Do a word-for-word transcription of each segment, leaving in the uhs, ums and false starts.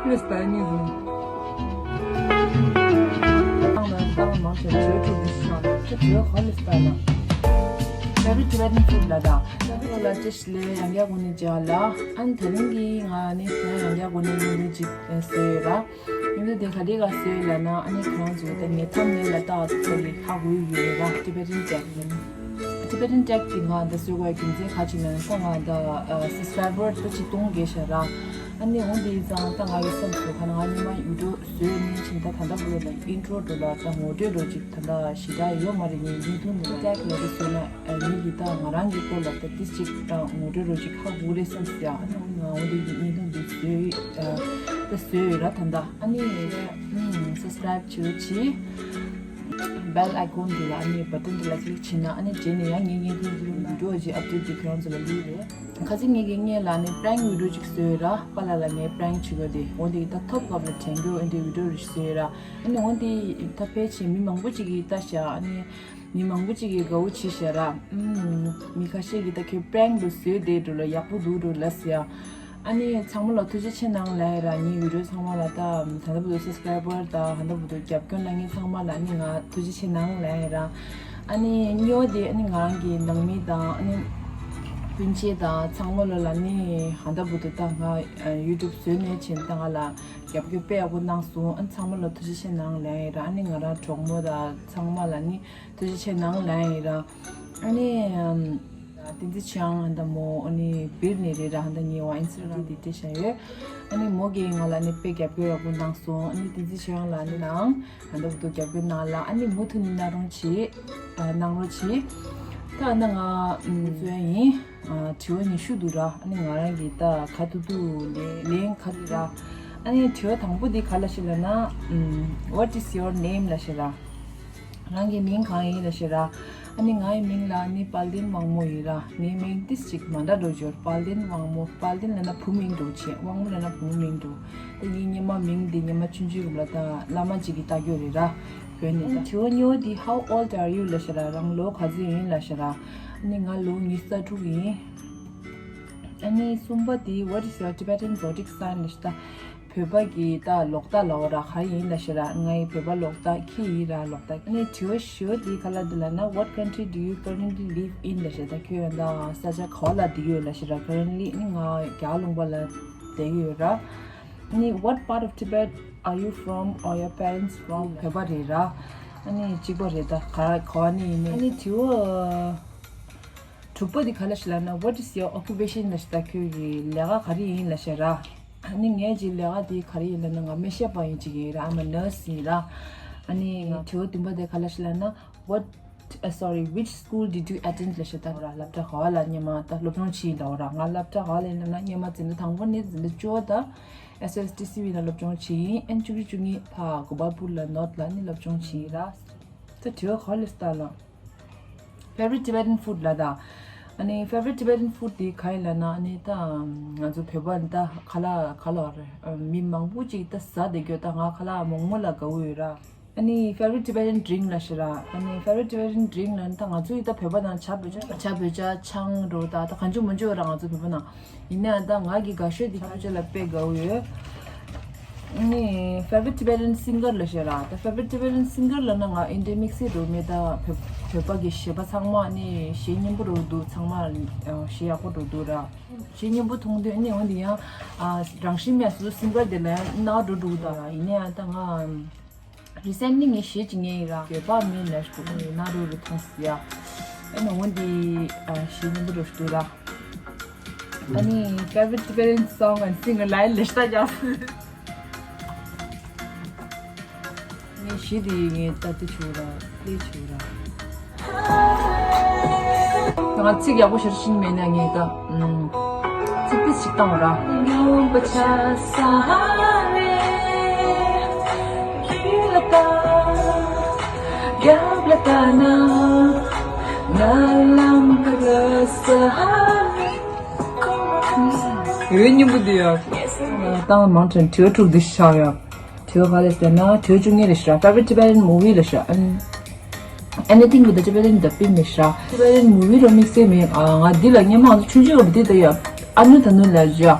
ལས་ལྟ་ཉིན་རུང་། ཏང་ནང་ཏང་མང་ཆེ་བ་བྲོས་ཐུབ་པའི་ཤང་ཁྱེད་བྲོས་ག་ལས་ལྟ་ན། Favorite Tibetan food ལ་དང་། ལ་ཅེས་ལས་ཡང་བསྐྱར་གོ་ནས་བརྒྱ་ལ། ཨན་ད་རིང་གི་ང་ནི་ཡང་བསྐྱར་གོ་ནས་ལུས་ལུས་ཅིག་བཟོས་ཡོད་ར། ཡིན་དུས་དེ་ག་དེ་ག་བཟོས་ལབ་ན། ཨ་ནི་ཁོ་རང་ཚོས་ད་ངས་ཐམ་ནེལ་ལ་ཏག་ཏག་ལས་ཧ་གོ་ཡི་ཡོད་ར། Tibetan tag ཡིན། Tibetan tag དེ་ང་ད་བཟོས་དགོས་རྒྱུ་མཚན་ག་ཅིག་ལབ་ན། ད་ང་ད་subscriber ད་ཅིག་སྟོང་བརྒལ་ཤག་ར། ཨ་ནི་འོ་དེ་ཡིན་ཙང་ད་ང་གི་བསམ་ཚུལ་ག་ན་ང་ཉི་མ་ཡུ་ཊུབ་བཟོས་ནས་ཕྱིན། ད་ད་ལྟ་བུ་ལ་ད་intro འགྲོ་ལ་ད་ངོ་སྤྲོད་འགྲོ་ཅིག་ད་ད་ཞེ་དྲག་ཡོད་མ་རེད། ངས་བརྙན་ཐུང་འདི་ལ་tag ལ་དེ་བཟོས་ན་མི་གི་ད་ང་རང་གི་སྐོར་ལ་ད་ཏིས་ཅིག་ད་ངོ་སྤྲོད་འགྲོ་ཅིག་ཧ་གོ་རེད་བསམ་སོང་ཡ། ཨ་ནི་འོ་ང་འོ་དེ་བརྙན་ཐུང་འདི་བཟོས་ད་བཟོས་ཡོད་ར། ད་ད་ཨ་ནི་subscribe བྱེད་རོགས་གྱིས། bell icon དེ་ལ་ཨ་ནི་button དེ་ལ་click བྱས་ན། ཨ་ནི་རྗེས་ནས་ཡང་ངའི་བརྙན་ཐུང་video ཅིག་update དེ་ཁྱེད་རང་ཚོ་ལ་ལུས་རེད། ཁ་སང་ངེད་ཀྱི་སྔོན་ལ་ནི་prank video ཅིག་བཟོས་ར། པཱ་ལགས་ལ་ངས་prank བྱེད་དགོས་དེ། འོ་དེ་ད་ཐོབ་སྐབས་ལ་དྲན་རྒྱུ་འོ་དེ་video རེ་བཟོས་ར། ཨ་ནི་འོ་དེ་ད་ཕལ་ཆེར་མི་མང་པོ་ཅིག་གིས་ལྟ་ཤག་ཨ་ནི་མི་མང་པོ་ཅིག་གིས་དགའ་བོ་བྱས་ཤག་ར། ཨུམ། མི་ཁ་ཤས་ཀྱིས་ད་ཁྱོད་prank འགྲོ་བཟོས་དེ་འགྲོ་ལ་ཡག་པོ་འདུག་འགྲོ་ལ་ཟེར་ཡ། ཨ་ནི་ཚང་མ་ལ་ཐུགས་རྗེ་ཆེ་གནང་ལབ་ཡ་ར། ངའི་video ཚང་མ་ལ་ད་ད་ལྟ་བར་དུ་subscriber དང་ད་ལྟ་བར་དུ་རྒྱབ་སྐྱོར་གནང་མཁན་ཚང་མ་ལ་ཨ་ནི་ང་ཐུགས་རྗེ་ཆེ་གནང་ལབ་ཡ་ར། ཨ་ནི་གཉིས་པ་དེ་ཨ་ནི་ང་རང་གི་ནང་མི་དང་ཨ་ནི་སྤུན་མཆེད་དང་ཚང་མ་ལ་ལ་ནི་ད་ལྟ་བར་དུ་ད་ང་ཡུ་ཊུབ་བཟོས་ནས་བྱས་ད་ང་ལ་རྒྱབ་སྐྱོར་དཔེ་ཡག་པོ་གནང་སོང་། ཨ་ནི་ཚང་མ་ལ་ཐུགས་རྗེ་ཆེ་གནང་ལབ་ཡ་ར། ཨ་ནི་ང་རང་གྲོགས་མོ་དང་ཚང་མ་ལ་ནི་ཐུགས་རྗེ་ཆེ་གནང་ལབ་ཡ་ར། ཨ་ནི་ཨམ། བསྟན་འཛིན་ཆོས་དབྱངས་ཧན་ད་མོ་ཨ་ནི་སྦིར་ནས་རེད་ར། ཧན་ད་ངའི་བ་Instagram དེ་སྤྲད་བཞག་ཡོད། ཨ་ནི་མོ་གིས་ང་ལ་ནི་དཔེ་རྒྱབ་སྐྱོར་ཡག་པོ་གནང་སོང་། ཨ་ནི་བསྟན་འཛིན་ཆོས་དབྱངས་ལགས་ནི་ནང་ཧན་ད་བུ་དུ་རྒྱབ་སྐྱོར་གནང་ལ། ཨ་ནི་མུ་མཐུད་ནས་གནང་རོགས་བྱེད། ཨ་གནང་རོགས་བྱེད། ད་ཨ་ད་ང་ཨམ་བཟོས་ཡིན། ཨ་དྲི་བ་ཉི་ཤུ་འདུག་ར། ཨ་ནི་ང་རང་གིས་ད་ག་ཐུབ་ཐུབ་ལན་ལན་ག་འདུག་ར། ཨ་ནི་དྲི་བ་དང་པོ་འདི་ག་ལ་ཤེ་ལབ་ན། ཨམ། What is your name ལ་ཤེ་ར། རང་གི་མིང་གང་ཡིན་ལབ་ཤེ་ར། ཨ་ནི་ངའི་མིང་ལ་ནི་དཔལ་ལྡན་དབང་མོ་ཡིན་ར། ངའི་མིང་ཏིས་ཅིག་མ་འདྲ་འགྲོ་ཅོར། དཔལ་ལྡན་དབང་མོ། དཔལ་ལྡན་ལབ་ན་བུ་མིང་འགྲོ་ཆེ། དབང་མོ་ལབ་ན་བུ་མོ་མིང་འགྲོ། ད་ངའི་སྔོན་མ་མིང་འདི་སྔོན་མ་ཆུང་ཆུང་སྐབས་ལ་ད་བླ་མ་ཅིག་གིས་བཏགས་ཡོད་རེད་ར། བོད་ནས་ད། དྲི་བ་གཉིས་པ་འདི་How old are you ལབ་ཤེ་ར། རང་ལོ་ག་ཚོད་ཡིན་ལབ་ཤེ་ར། ཨ་ནི་ང་ལོ་ཉི་ཤུ་རྩ་དྲུག་ཡིན། ཨ་ནི་གསུམ་པ་འདི What is your Tibetan zodiac sign ལབ་ཤེ་ད། བོད་པ་གི་ད་ལོ་རྟགས་ལབ་ར་ག་རེ་ཡིན་ལབ་ཤེ་ར། ངའི་བོད་པ་ལོ་རྟགས་ཁྱི་ཡིན་ར་ལོ་རྟགས། ཨ་ནི་དྲི་བ་བཞི་པ་འདི་ག་ལ་འདི་ལབ་ན། What country do you currently live in ལབ་ཤེ་ད། ཁྱོད་ཡང་ད་ས་ཆ་ག་བ་ལ་བསྡད་ཡོད་ལབ་ཤེ་ར། Currently ཨ་ནི་ང་རྒྱ་གར་ལུང་པ་ལ་བསྡད་ཡོད་ར། ཨ་ནི་What part of Tibet are you from or your parents from བོད་པ་རེད་ར། ཨ་ནི་གཅིག་པ་རེད་ད། ག་ག་བ་ནས་ཡིན་ནི། ཨ་ནི་དྲི་བ་དྲུག་པ་འདི་ག་ལ་ཤེ་ལབ་ན། What is your occupation ལབ་ཤེ་ད། ཁྱོད་ཀྱི་ལས་ཀ་ག་རེ་ཡིན་ལབ་ཤེ་ར། ཨ་ནི་ངའི་གི་ལས་ཀ་འདི་ག་རེ་ཡིན་ལབ་ན། ང་སྨན་ཞབས་པ་ཡིན་ཅིག་ཡིན་ར། I'm a nurse ཡིན་ར། ཨ་ནི་དྲི་བ་བདུན་པ་འདི་ག་ལ་ཤེ་ལབ་ན། What uh, sorry, which school did you attend ལབ་ཤེ་ད། ར་སློབ་གྲྭ་ག་བ་ལ་སྔོན་མ་ད་སློབ་སྦྱོང་བྱས་ཡིན་ལབ་ར། ང་སློབ་གྲྭ་ག་བ་ལ་ཡིན་ལབ་ན། སྔོན་མ་འཛིན་གྲྭ་དང་པོ་ནས་འཛིན་གྲྭ་བཅུ་པ་ད་S S T C བ་ལ་སློབ་སྦྱོང་བྱས་ཡིན། ཨན་བཅུ་དྲུག་བཅུ་གཉིས་ཕ་གོ་པལ་པུར་ལ་North ལ་ནི་སློབ་སྦྱོང་བྱས་ཡིན་ར། ད་དྲི་བ་ག་ལ་ཤེ་ད་ལ། Favorite Tibetan food ལབ་ད། ཨ་ནི་favorite Tibetan food དེ་ག་ཡིན་ལབ་ན། ཨ་ནི་ད་ང་ཚོ་བོད་པ་ད་ག་ལ་ག་ལ་རེད། མི་མང་པོ་ཅིག་ད་ཟ་བསྡད་རྒྱུ། ད་ང་ག་ལ་མོག་མོག་ལ་དགའ་བོ་ཡོད་ར། ཨ་ནི་favorite Tibetan drink ལབ་ཤེ་ར། ཨ་ནི་favorite Tibetan drink ལབ་ན་ད་ང་ཚོ་ཡི་ད་བོད་པ་ནང་ཇ་བོད་ཇ་ཇ་བོད་ཇ་ཆང་འགྲོ་ད་ད་གང་བྱུང་མང་བྱུང་ཡོད་ར་ང་ཚོ་བོད་པ་ནང་། ཡིན་ནའང་ད་ང་གི་དགའ་ཤོས་དེ་ཇ་བོད་ཇ་ལ་དཔེ་དགའ་བོ་ཡོད། ཨ་ནི་favorite Tibetan singer ལབ་ཤེ་ར། ད་favorite Tibetan singer ལབ་ན་ང་Indian mix it རོ་མེད་ད། བོད་བོད་པ་གི་གཞས་པ་ཚང་མ་ཨ་ནི་གཞས་སྙན་པོ་རོ་འདུག་ཚང་མ་གཞས་ཡག་པོ་རོ་འདུག་ར། གཞས་སྙན་པོ་མཐོང་དུས་ཨ་ནི་འོ་འདི་ཡང་རང་བཞིན་མེད་སུ་singer དེ་ལ་ཡང་ན་འགྲོ་འགྲོ་ད་ར། ཡིན་ནའང་ད་ང་recently ངས་གཞས་ཅིག་ཉན་ཡིན་ར། བོད་པ་མིན་ལ་ཞུ་ན་རུ་རུ་ཐོང་སི་ཡ། ཨ་ནི་འོ་འདི་གཞས་སྙན་པོ་རུ་ཞུ་ར། ཨ་ནི་favorite Tibetan song and singer ལ་ལས་ལྟ་རྒྱག་སི། ངས་གཞས་འདི་ངས་ལྟ་དུ་ཆུ་ར་ལས་ཆུ་ར། ང་ཚིག་ཡག་པོ་ཤར་ཤིང་མེད་ན་ངས་ད་ཚིག་ཏི་ཞིག་བཏང་བ་ར། འོད་སྙིང་པོ་འདི་ཡ། བཏང་མང་དྲན་དྲི་བ་དྲུག་འདི་ཤག་ཡ། དྲི་བ་ག་རེ་ཟེར་ན་དྲི་བ་བཅུ་གཉིས་རེ་ཤག Favorite Tibetan movie རེ་ཤག Anything with the Tibetan dubbing རེ་ཤག Tibetan movie རོ་དམིགས་བསལ་མེད། ང་འདི་ལ་སྔོན་མ་ང་ཚོ་ཆུང་ཆུང་སྐབས་འདི་ལྟ་ཡ། ཨ་ནུ་ད་ནུ་ལ་ཡ།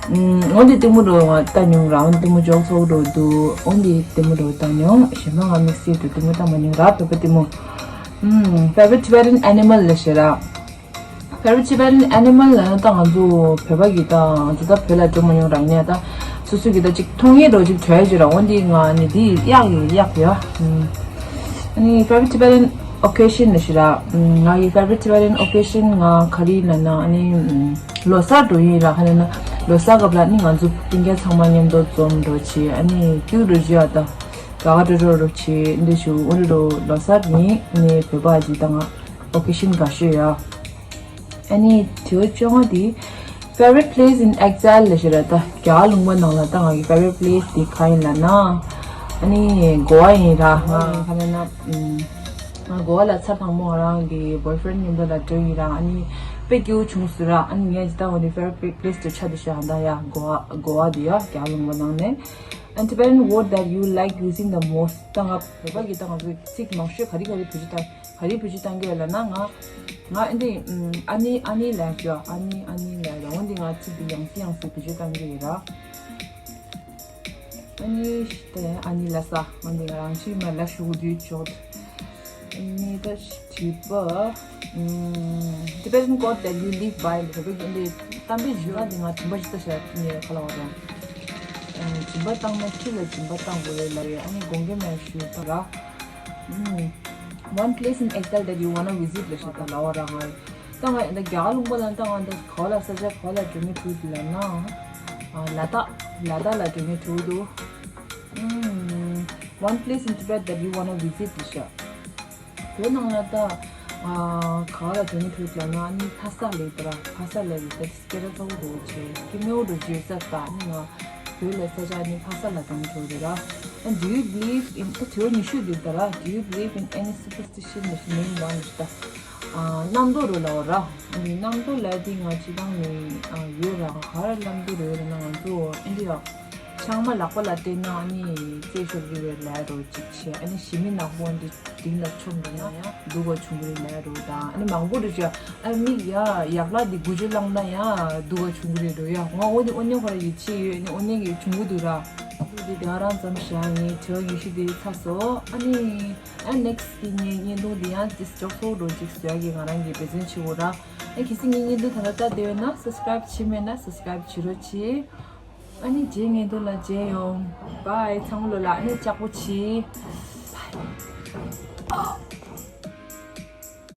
ཨུམ། འོན་ཏེ་ལྟད་མོ་འགྲོ་བ་ལྟ་མྱོང་ར། འོན་ཏེ་ལྟད་མོ་འཇོག་ཚོགས་འགྲོ་འདུག་འོན་ཏེ་ལྟད་མོ་འགྲོ་ལྟ་མྱོང་། གཞན་པ་ང་དམིགས་བསལ་དུ་ལྟད་མོ་ལྟ་མ་མྱོང་ར། བོད་པ་ལྟད་མོ། ཨུམ། Favorite Tibetan animal ལབ་ཤེས་ར། Favorite Tibetan animal ལབ་ན་ད་ང་ཚོ་བོད་པ་གི་ད་ང་ཚོ་ད་བོད་ལ་འགྲོ་མ་མྱོང་ར། ཡིན་ནའི་ད་སོ་སོ་གི་ད་ཅིག་མཐོང་ཡས་འགྲོ་ཅིག་བྲོས་ཅིག་ར། འོན་ཏེ་ང་ནི་འདི་གཡག་ཡོད། གཡག་ཡ། ཨུམ། ཨ་ནི་favorite Tibetan occasion ལབ་ཤེས་ར། ཨུམ། ང་གི་favorite Tibetan occasion ང་ག་རེ་ལབ་ན་ཨ་ནི་ཨུམ། ལོ་གསར་འགྲོ་ཡིན་ར། ཧ་ལས་ན་ལོ་གསར་སྐབས་ལ་ནི་ང་ཚོ་སྤུན་ཀྱག་ཚང་མ་མཉམ་དུ་འཛོམས་འགྲོ་བྱེད། ཨ་ནི་ཀྱུ་འགྲོ་བྱེད། ཨ་ད་དགའ་དགའ་སྤྲོ་སྤྲོ་འགྲོ་བྱེད་འདི་ཞུ། འོ་འདི་འགྲོ་ལོ་གསར་ནི་ནི་བོད་པ་ཅིག་ད་ང་occasion དགའ་ཤོས་ཡ། ཨ་ནི་དེ་བ་བཅོ་ལྔ་དེ་favorite place in exile ལབ་ཤེས་ར། ད་རྒྱ་གར་ལུང་པ་ནང་ལ་ད་ང་གི་favorite place དེ་ག་ཡིན་ལབ་ན་ཨ་ནི་གོ་བ་ཡིན་ར། ང་ག་ལབ་ན་ཨུམ། ང་གོ་བ་ལ་ཚར་དང་པོ་ང་རང་གི་boyfriend མཉམ་དུ་ལ་འགྲོ་ཡིན་ར། ཨ་ནི་དཔེ་སྐྱིད་པོ་བྱུང་སོང་ར། ཨ་ནི་ངས་ཇི་ལྟར་འོ་ནི་favorite place དུ་ཆ་དུ་ཤ་ཧ་ད་ཡ་གོ་བ་གོ་བ་དེ་ཡ་རྒྱ་གར་ལུང་པ་ནང་ནས། And Tibetan word that you like using the most ད་ང་བོད་པ་གི་ད་ང་ཚོ་ཚིག་མང་ཤོས་ག་རེ་ག་རེ་བེད་སྤྱོད་བཏང་ག་རེ་བེད་སྤྱོད་བཏང་གི་ཡོད་ལབ་ན་ང་ང་ཨ་འདི་ཨ་ནི་ཨ་ནི་ལབ་ཀྱི་ཡོད། ཨ་ནི་ཨ་ནི་ལབ་ཡོད། འོན་ཏེ་ང་ཚིག་འདི་ཡང་སེ་ཡང་སེ་བེད་སྤྱོད་བཏང་གི་ཡོད་ར། ཨ་ནི་ཤི་ཏེ་ཨ་ནི་ལ་ས་འོན་ཏེ་ང་རང་ཕྱི་མ་ལ་ཞུ་དུས་ཆོག་ཨ་ནི་ད་ཤི་དྲི་བ། ཨུམ། Tibetan quote that you live by ལ་བོད་པའི་འདི་གཏམ་དཔེ་ཞུ་ན་འདི་ང་དྲི་བ་ཞིག་ད་བྱ་ངས་ག་ལ་བ་རང་། ཨ་ནི་སྦྱིན་པ་བཏང་ན་ཁྱི་ལ་སྦྱིན་པ་བཏང་དགོས་རེད་ལབ་ཡོད། ཨ་ནི་དགོངས་འགལ་མེད་ཞུ་ད་ར། ཨུམ། One place in exile that you wanna visit ལ་ཞུ་ད་ལ་བ་རང་ང་། ད་ང་ད་རྒྱ་གར་ལུང་པ་ལ་ད་ང་ད་ག་བ་ལ་ས་ཆ་ག་བ་ལ་འགྲོ་མི་ཐུག་འདུག་ལབ་ན། ཨ་ལ་དྭགས་ལ་དྭགས་ལ་འགྲོ་མི་ཐུག་འདུག་ཨུམ། One place in Tibet that you wanna visit ལབ་ཤག་བོད་ནང་ལ་ད་ཨ་ག་བ་ལ་འགྲོ་མི་ཐུག་ལབ་ན་ཨ་ནི་ལྷ་ས་ལ་ཡོད་ད་ར། ལྷ་ས་ལ་ཡོད་ད་སྐད་གྲགས་ཚ་བོ་འགྲོ་བྱས་ཀི་མེའུ་འགྲོ་བྱས་ས་ད་ཨ་ནི་ང་བོད་ལ་ས་ཆ་ཨ་ནི་ལྷ་ས་ལ་འགྲོ་མི་ཐུག་རེད་ར། And do you believe in ད་དྲི་བ་ཉི་ཤུ་འདུག་ད་ར། Do you believe in any superstition ལབ་ཤག་main one ལབ་ཤག་ད། ཨ་རྣམ་རྟོག་རེད་ལབ་པ་ར། ཨ་ནི་རྣམ་རྟོག་ལབ་དེ་ང་སྤྱིར་བཏང་ནས་ཨ་ཡོད་ར། ག་རེ་རྣམ་རྟོག་རེད་ལབ་ན་ང་ཚོ་ཨ་འདི་ཡ་ཆང་མ་ལག་པ་ལ་བལྟས་ན་ཨ་ནི་རྩེད་ཤོར་གི་རེད་ལབ་རོ་གཅིག་བྱས། ཨ་ནི་ཞི་མི་ནག་པོ་འདི་དེང་ལ་མཆོངས་འགྲོ་ན་ཡང་སྡུག་པ་བྱུང་གི་རེད་ལབ་རོ་དང་། ཨ་ནི་མང་པོ་རེད་བྱས། ཨ་མིག་ཡ་ཡག་ལག་འདི་དགུ་བཅུ་བླངས་ན་ཡང་སྡུག་པ་བྱུང་གི་རེད་འགྲོ་ཡ། ང་འོ་འདི་དངོས་གནས་ཁོ་ར་ཡིད་ཆེས་ཡོད། ཨ་ནི་དངོས་གནས་ཀྱི་བྱུང་གི་འདུག་ར། འདི་དེ་ག་རང་ཙམ་བཞག་ངས་དྲི་བ་ཉི་ཤུ་དེ་ཚར་སོང་། ཨ་ནི། ཨ་next གི་ངའི་བརྙན་ཐུང་འདི་ཡང་ཏིས་ཅོག་ཚོགས་འགྲོ་ཅིག་བཟོ་ཡ་གི་ང་རང་གི་འབད་བརྩོན་བྱེད་འོ་ར། ཨ་གལ་སྲིད་ངའི་བརྙན་ཐུང་ད་ལྟ་ལྟ་བསྡད་ཡོད་ན་subscribe བྱེད་མེད་ན་subscribe བྱེད་རོགས་གྱིས། ཨ་ནི་རྗེས་བརྙན་ཐུང་ལ་མཇལ་ཡོང་། Bye ཚང་མ་ལོ་ལ་ཨ་ནི་ལྕགས་པོ་གྱིས། Bye.